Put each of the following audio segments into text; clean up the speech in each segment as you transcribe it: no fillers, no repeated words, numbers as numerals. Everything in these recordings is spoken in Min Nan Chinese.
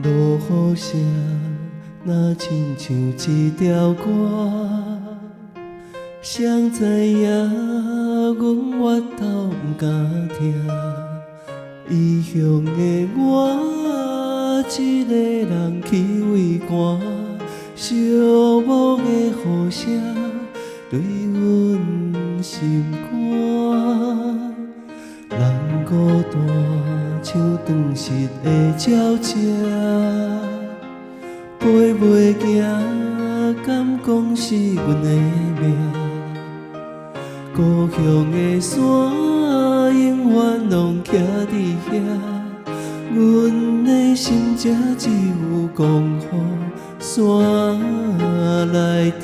落雨聲，若親像一條歌，誰知影阮越頭毋敢聽。異鄉的我，一个人去畏寒，寂寞的雨聲對阮心肝。人孤單，像斷食的鳥隻，飛袂行，敢講是阮的命？故鄉的山，永遠攏徛佇遐，阮的心情只有講予山來聽。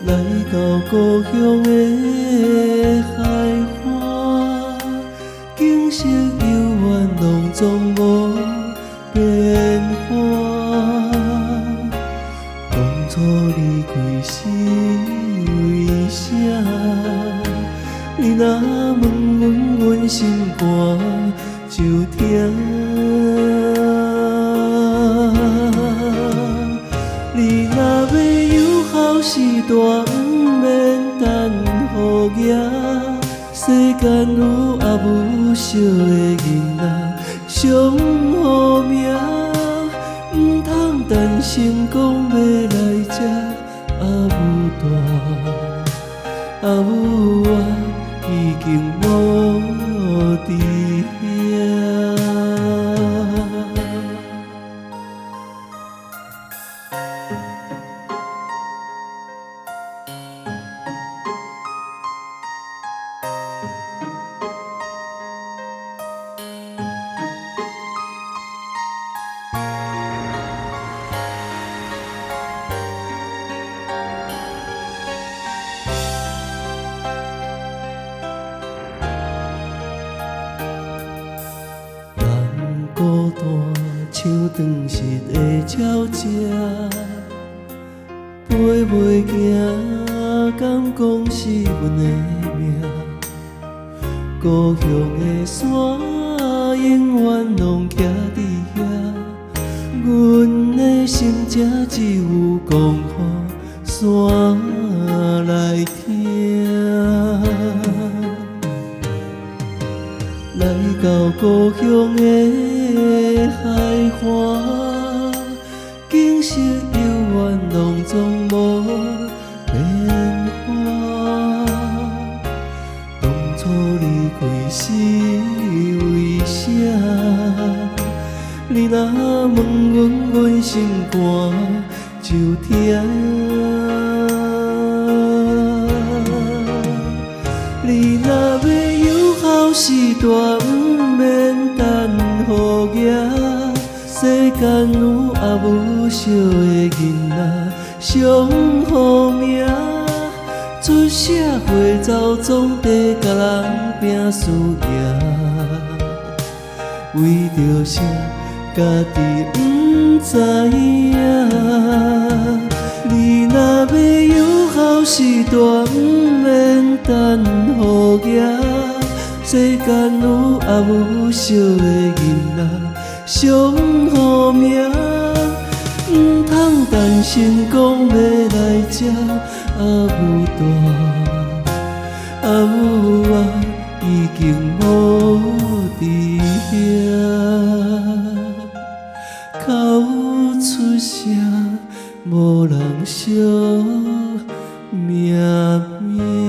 來到故鄉的海岸，景色猶原攏總無變化。當初離開是為啥？你若問阮，阮心肝就疼。你若欲有孝是大，毋免等雨行。世間有阿母惜的囡仔上好命，毋通單身講欲來這，阿母大，阿母我已經無佇遐。人孤單，像斷食的鳥隻，飛袂行，敢講是阮的命？故鄉的山，永遠攏徛佇遐，阮的心情只有講予山來聽。來到故鄉的海岸，景色猶原攏總無變化。當初離開是為啥？你若問阮，阮心肝就疼。你若欲有孝是大，毋免等雨行。世間有阿母惜的囡仔上好命，出社會走總得共人拼輸贏，為著啥家己毋知影？你若欲有孝是大，毋免等雨行。世間有阿母惜的囡仔上好命，毋通單身講欲來這，阿母大，阿母我已經無佇遐，哭出聲，無人惜命命。